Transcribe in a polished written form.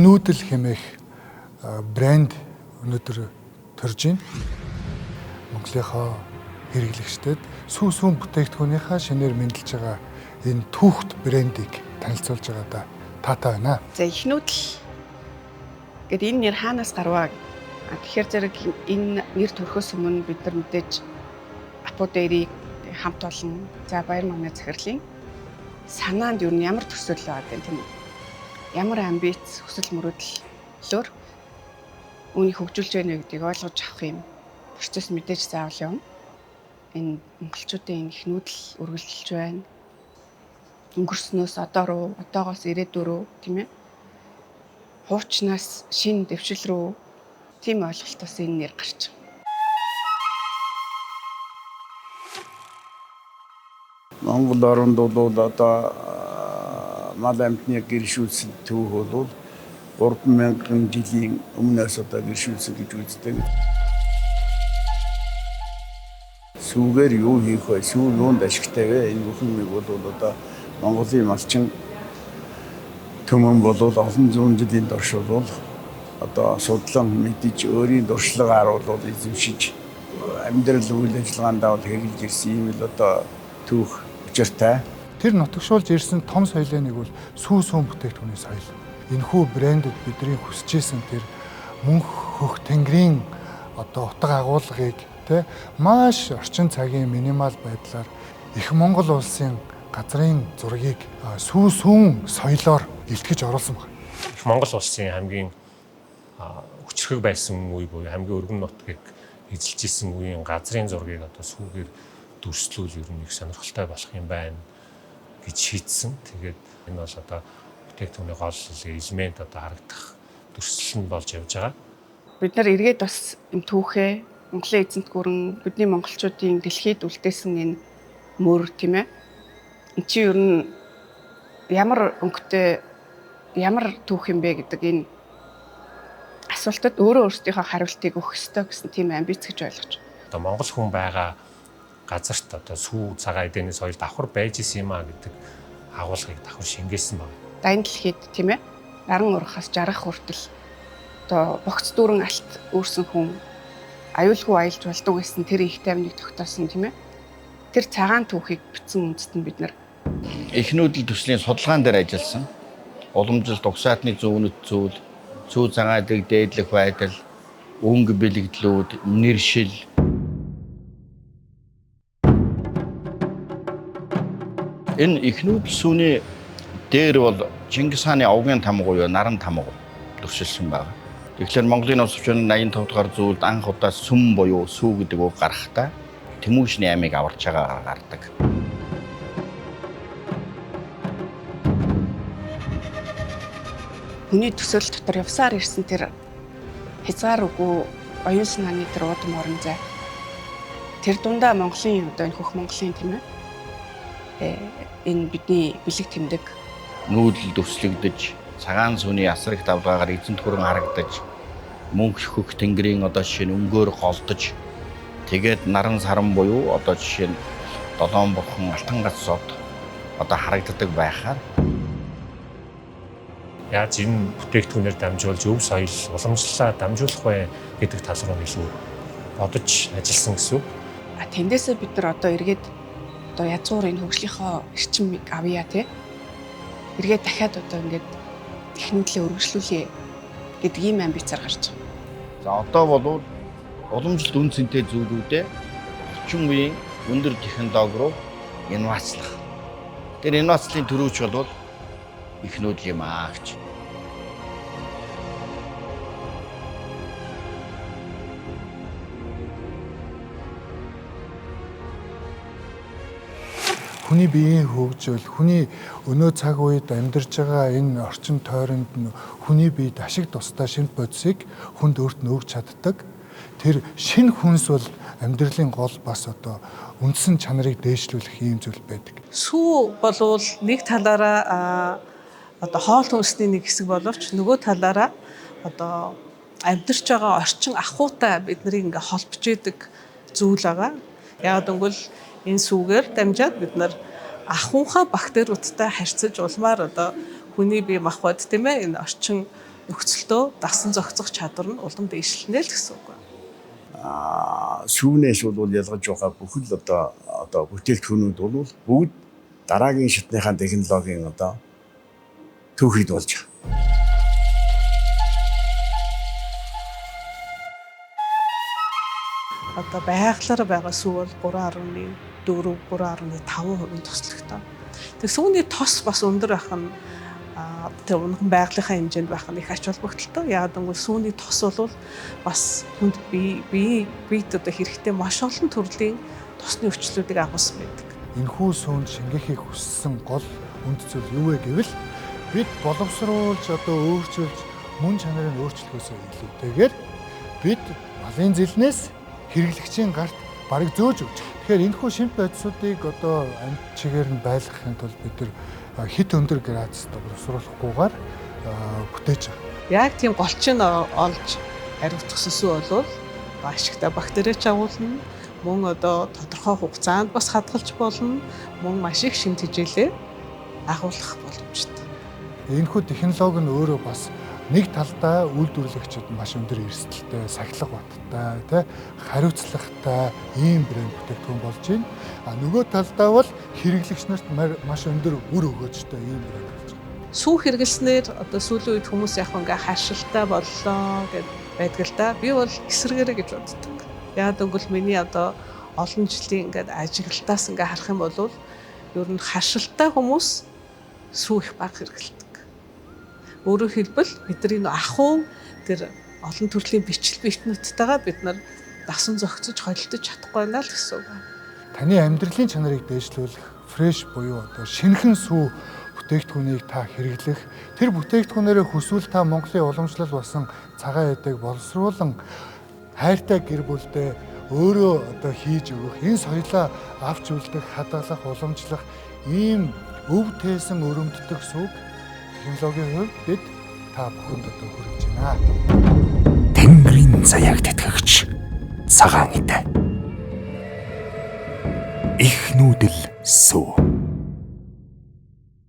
нүүдэл хэмээх брэнд өнөөдөр төрж байна. Монголынхоо хэрэглэгчдэд сүү сүүн бүтээгдэхүүнийхээ шинээр мэндэлж байгаа энэ түүхт брендийг танилцуулж байгаадаа таатай байна. За их нүүдэл гэдэг энэ нэр хаанаас гарваа? Тэгэхээр зэрэг энэ нэр төрөхөөс өмнө бид нар мэдээж Апу дээрийг хамт олон за Баяр манай захирлын санаанд юу нь ямар төсөөлөл байгаа юм тийм үү? Ямар амбиц, хүсэл мөрөөдлөөр үүнийг хөгжүүлж байна вэ гэдгийг ойлгож авах юм процесс мэдээж заавал явна. Энэ монголчуудын энэ их нүүдэл үргэлжилж байна. Өнгөрснөөс одоо руу, одоогоос ирээдүй рүү тийм ээ. Хуучнаас шинэ дэвшил рүү тийм ойлголтоос энэ нэр гарч байгаа. Монгол оронд бол одоо мал амьтны гэршүүлсэн түүх бол 3000 жилийн өмнөөс одоо гэршүүлсэн гэж үздэг. Сүүгээр юу хийх вэ? Сүү юунд ашигтай вэ? Энэ бүхэн нэг бол одоо Монголын малчин түмэн бол олон зуун жилийн турш бол одоо судлан мэдэж өөрийн туршлагаар бол эзэмшиж амьдрал үйл ажиллагаандаа бол хэрэглэж ирсэн юм л одоо түүх учиртай. Тэр нутагшуулж ирсэн том соёлын нэг бол сүү сүүн бүтээгдэхүүний соёл. Энэхүү брэндэд бидний хүсэж исэн тэр мөнх хөх тэнгэрийн одоо утга агуулгыг тэ маш орчин цагийн минимал байдлаар их Монгол улсын газрын зургийг сүү сүүн соёлоор илтгэж оруулсан байна. Их Монгол улсын хамгийн хүчрхэг байсан үе буюу хамгийн өргөн нутгийг эзэлж исэн үеийн газрын зургийг одоо сүүгээр дүрслүүл ер нь их сонирхолтой болох юм байна гэж шийдсэн. Тэгээд энэ бол одоо бүтээгдэхүүний гол элемент одоо харагдах дүрслэл нь болж явж байгаа. Бид нар эргээд бас юм түүхээ Монголын эзэнт гүрэн бидний монголчуудын дэлхийд үлдээсэн энэ мөр тийм ээ. Энд чи ер нь ямар өнгөтэй ямар түүх юм бэ гэдэг энэ асуултад өөрөө өөрсдийнхөө хариултыг өгөх ёстой гэсэн тийм амбиц гэж ойлгож байна. Одоо монгол хүн байгаа газарт одоо сүү цагаан эдэний соёл давхар байж исэн юм а гэдэг агуулгыг давхар шингээсэн байна. Дайн дэлхийд тийм ээ наран урахаас жаргах хүртэл одоо богц дүүрэн алт үүрсэн хүн аюулгүй аялж болдог гэсэн тэр их тайвныг тогтоосон тийм ээ. Тэр цагаан түүхийг бичсэн үндэст нь бид нар их нүүдэл төслийн судалгаан дээр ажилласан. Уламжлалт угсаатны зүүнэт зүйл, зүү цагаан эдэг дээдлэх байдал, өнгө бэлэгдлүүд, нэршил. Энэ их нүүдэл сүүний дээр бол Чингис хааны овгийн тамга буюу наран тамга дүрсэлсэн байна. Тэгэхээр Монголын улс орчны 85 дугаар зүйлд анх удаа сүм буюу сүү гэдэг үг гарахдаа Тэмүүжний аймыг аварч байгаагаар гардаг. Хүний төсөөлөл дотор явсаар ирсэн тэр хязгаар үгүй оюун санааны тэр уудам орон зай. Тэр дундаа Монголын одоо энэ хөх Монголын тийм ээ энэ бидний бэлэг тэмдэг нүүдэл дүрслэгдэж цагаан сүний асраг давлгаагаар эзэнт гүрэн харагдаж мөнх хөх тэнгэрийн одоо жишээ нь өнгөөр голдож тэгээд наран саран буюу одоо жишээ нь долоон бурхан алтан гац зод одоо харагддаг байхаар яаж энэ бүтээгдэхүүнээр дамжуулж өв соёл уламжлалаа дамжуулах вэ гэдэг тал руу илүү бодож ажилласан гэсэн үг. А тэндээсээ бид нар одоо эргээд одоо язгуур энэ хөгжлийнхөө эрчимийг авъя тий. Эргээд дахиад одоо ингээд их нүүдлээ өргөжлүүлье гэдэг ийм амбицаар гарч байгаа. За одоо бол уламжлалт үн цэнтэй зүйлүүдээ орчин үеийн өндөр технологи руу инновацлах. Тэр инновацлын төрөөч бол их нүүдэл юм аа гэж. Хүний биеийн хөгжил, хүний өнөө цаг үед амьдарч байгаа энэ орчин тойронд нь хүний биед ашиг тустай шинэ бодисыг хүнд өөрт нь өгч чаддаг. Тэр шинэ хүнс бол амьдралын гол бас одоо үндсэн чанарыг дээшлүүлэх ийм зүйл байдаг. Сүү болвол нэг талаараа одоо хоол хүнсний нэг хэсэг боловч нөгөө талаараа одоо амьдарч байгаа орчин ахуйтай биднийг ингээ холбож идэг зүйл байгаа. Яг гэвэл энэ сүүгээр дамжаад бид нар ахуйнхаа бактериудтай харьцаж улмаар одоо хүний бие махбод тийм ээ энэ орчин нөхцөлтөө дасан зохицох чадвар нь улам дээшлэнэ л гэсэн үг. Сүүнээс бол ялгаж байгаа бүхэл одоо бүтээгдэхүүнүүд бол бүгд дараагийн шатныхаа технологийн одоо түүхийд болж байгаа. Одоо байгалиар байгаа сүү бол 3.4, 3.5% тослогтой. Тэг сүүний тос бас өндөр байх нь тэр унхан байгалийнхаа хэмжээнд байх нь их ач холбогдолтой. Яагаад гэвэл сүүний тос бол бас хүнд бие бие биед одоо хэрэгтэй маш олон төрлийн тосны өвчлүүдийг агуулсан байдаг. Энэхүү сүүнд шингээхийг хүссэн гол үнд зүйл юу вэ гэвэл бид боловсруулж одоо өөрчилж мөн чанарыг өөрчлөхөөсөө илүүтэйгээр бид малын зэлнээс хэрэглэгчийн гарт бараг зөөж өгч. Тэгэхээр энэхүү шимт бодисуудыг одоо амьд чигээр нь байлгахын тулд бид нар хит өндөр градусд боловсруулахгүйгээр бүтээж байгаа. Яг тийм голчин олж хариуцсан сүү болвол ашигтай бактерич агуулна, мөн одоо тодорхой хугацаанд бас хадгалж болно, мөн маш их шимт хичээлээ агуулах боломжтой. Энэхүү технологи нь өөрөө бас нэг талдаа үйлдвэрлэгчид маш өндөр эрсдэлтэй, сахилга баттай, тэ хариуцлагатай ийм брэнд бүтээгдэхүүн болж байна. А нөгөө талдаа бол хэрэглэгч нарт маш өндөр үр өгөөжтэй ийм брэнд болж байна. Сүү хэрэглэснээр одоо сүүлийн үед хүмүүс яг ингээ харшилтай боллоо гэд байдаг л да. Би бол эсрэгээрээ гэж боддог. Яг гэвэл миний одоо олон жилийн ингээд ажиглалтаас ингээ харах юм бол ер нь харшилтай хүмүүс сүү их бага хэрэглэдэг. Өөрөөр хэлбэл бидний ахуй тэр олон төрлийн бичлэл битнүүдтэйгээ бид нар дасан зохицож холилдож чадахгүй байна л гэсэн үг. Таны амьдралын чанарыг дээшлүүлэх фреш буюу одоо шинэхэн сүү бүтээгдэхүүнийг та хэрэглэх, тэр бүтээгдэхүүнээрээ хүсвэл та Монголын уламжлал болсон цагаан эдэг боловсруулан хайртай гэр бүлдээ өөрөө одоо хийж өгөх, энэ соёлоо авч үлдэх, хадгалах, уламжлах ийм өв тээсэн өрөмддөх сүг технологийн хувьд бид та бүхэнд одоо хүргэж байна. Тэнгэрийн заяаг тэтгэгч цагаан эд. Их нүүдэл сүү.